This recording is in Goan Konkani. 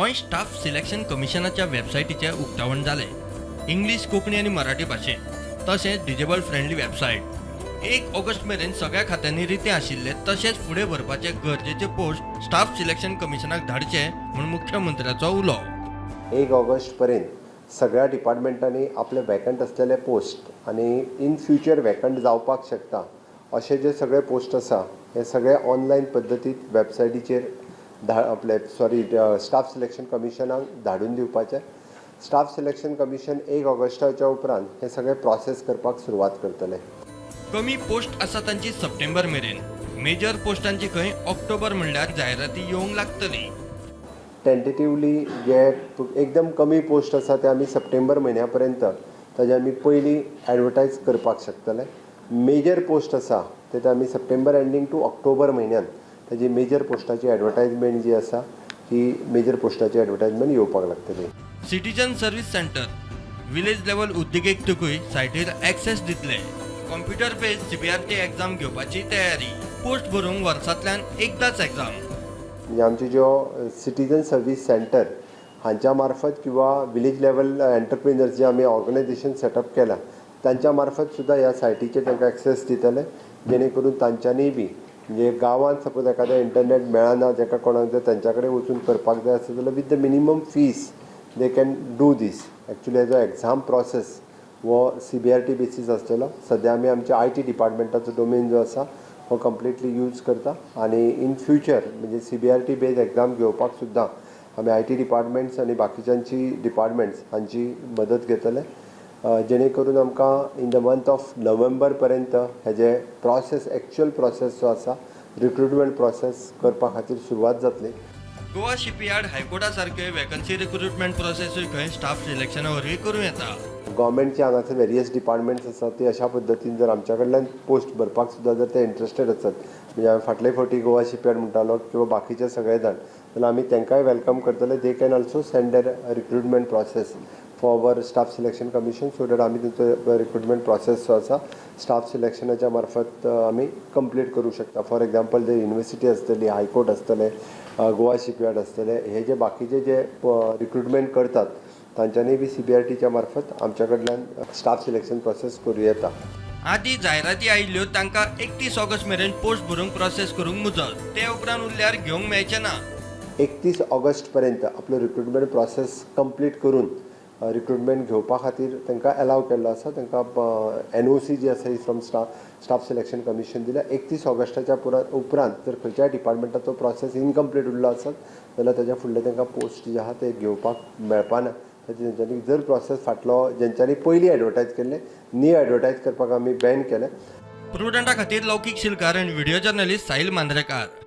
गोंय स्टाफ सिलेक्शन कमिशनाच्या वेबसायटीचें उक्तावण जालें. इंग्लीश, कोंकणी आनी मराठी भाशेंत, तशेंच डिजेबल फ्रेंडली वेबसायट. 1 ऑगस्ट मेरेन सगळ्या खात्यांनी रिते आशिल्ले तशेंच फुडें भरपाचे गरजेचे पोस्ट स्टाफ सिलेक्शन कमिशनाक धाडचे म्हूण मुख्यमंत्र्याचो उलो. 1 ऑगस्ट पर्यंत सगळ्या डिपार्टमेंटांनी आपले वेकंट असलेले पोस्ट आनी इन फ्युचर वेकंट जावपाक शकता अशे जे सगळे पोस्ट आसा, हे सगळे ऑनलायन पद्दतीत वेबसायटीचेर आपले, सॉरी, स्टाफ सिलेक्शन कमिशनाक धाडून दिवपाचे. स्टाफ सिलेक्शन कमिशन 1 ऑगस्टाच्या उपरांत हे सगळे प्रोसेस करपाक सुरवात करतले. कमी पोस्ट आसा तांची सप्टेंबर मेरेन, मेजर पोस्टांची खंय ऑक्टोबर म्हणल्यार जायराती येवंक लागतली. टेंटेटिवली जे एकदम कमी पोस्ट आसा ते आमी सप्टेंबर म्हयन्या पर्यंत ताजे आमी पयलीं एडवर्टायज करपाक शकतले. मेजर पोस्ट आसा ते आमी सप्टेंबर एंडींग टू ऑक्टोबर म्हयन्यान ताजी मेजर पोस्टाची एडवर्टायजमेंट जी आसा, ती मेजर पोस्टाची एडवर्टायजमेंट येवपाक लागतली. Citizen service centre, village level उद्देगीकूय सायटीर access दितले. कॉम्प्युटर बेस्ड सीबीआरटी एक्झाम घेवपाची तयारी. पोस्ट भरूंक वर्सांतल्यान एकदाच एक्झाम. म्हणजे आमच्यो ज्यो सिटीजन सर्वीस सेंटर हांच्या मार्फत किंवा विलेज लेवल एंटरप्रिनर्स जे आमी ऑर्गनायझेशन सेटअप केलां, तांच्या मार्फत सुद्दां ह्या सायटीचेर तांकां एक्सेस दितले, जेणे करून तांच्यांनी बी, म्हणजे गांवांत सपोज एखादें इंटरनेट मेळना, जाका कोणाक जर तांच्या कडेन वचून करपाक जाय आसत जाल्यार with the minimum fees they can do this. Actually हेजो एक्झाम प्रोसेस हो सीबीआरटी बेसीस आसतलो. सद्या आमी आमच्या IT डिपार्टमेंटाचो डोमेन जो आसा हो कंप्लिटली यूज करता आनी इन फ्युचर म्हणजे सीबीआरटी बेज एक्झाम घेवपाक सुद्दां आमी IT departments आनी बाकीच्यांची डिपार्टमेंट्स हांची मदत घेतले, जेणे करून आमकां in the month of November पर्यंत हेजे प्रोसेस, एक्चुअल प्रोसेस जो आसा, रिक्रुटमेंट प्रोसेस करपा खातीर सुरवात जातली. गोवा शिपयार्ड, हायकोर्टा सारके वेकन्सी रिक्रुटमेंट प्रोसेसूय खंय स्टाफ सिलेक्शना वरवीं करूं येता. गव्हर्मेंटचे हांगासर वेरियस डिपार्टमेंट्स आसात, ते अशा पद्दतीन जर आमच्या कडल्यान पोस्ट भरपाक सुद्दां जर ते इंट्रस्टेड आसत, म्हणजे हांवें फाटले फावटी गोवा शिपयार्ड म्हणटालो किंवा बाकीचे सगळे जाण, जाल्यार आमी तांकांय welcome करतले. They can also send their recruitment process for our staff selection commission, so that आमी तांचो रिक्रुटमेंट प्रोसेस जो आसा स्टाफ सिलेक्शनाच्या मार्फत आमी कंप्लीट करूं शकता. फॉर एग्जाम्पल, जर युनिवर्सिटी आसतली, हायकोर्ट आसतले, गोवा शिपयार्ड आसतले, हे जे बाकीचे जे रिक्रुटमेंट करतात, तांच्यांनी बी सीबीआरटीच्या मार्फत आमच्या कडल्यान स्टाफ सिलेक्शन प्रोसेस करूं येता. आदी जायराती आयिल्ल्यो तांकां 31 ऑगस्ट मेरेन पोस्ट भरूंक, प्रोसेस करूंक मुजत. ते उपरांत उरल्यार घेवंक मेळचें ना. 31 ऑगस्ट पर्यंत आपलो रिक्रुटमेंट प्रोसेस कंप्लीट करून रिक्रुटमेंट घेवपा खातीर तांकां एलाव केल्लो आसा. तांकां एनओसी जी आसा ही from staff selection commission दिल्या. 31 ऑगस्टाच्या उपरांत जर खंयच्याय डिपार्टमेंटाचो प्रोसेस इनकम्प्लीट उरलो आसत जाल्यार ताच्या फुडले तांकां पोस्ट जे आहा ते घेवपाक मेळपाना. ताचे तेंच्यांनी जर प्रोसेस फाटलो, जेंच्यांनी पयलीं एडवर्टायज केल्ले, न्यू एडवर्टायज करपाक आमी बॅन केलें. प्रुडंटा खातीर लौकीक शिलकार आनी व्हिडिओ जर्नलिस्ट साहिल मांद्रेकार.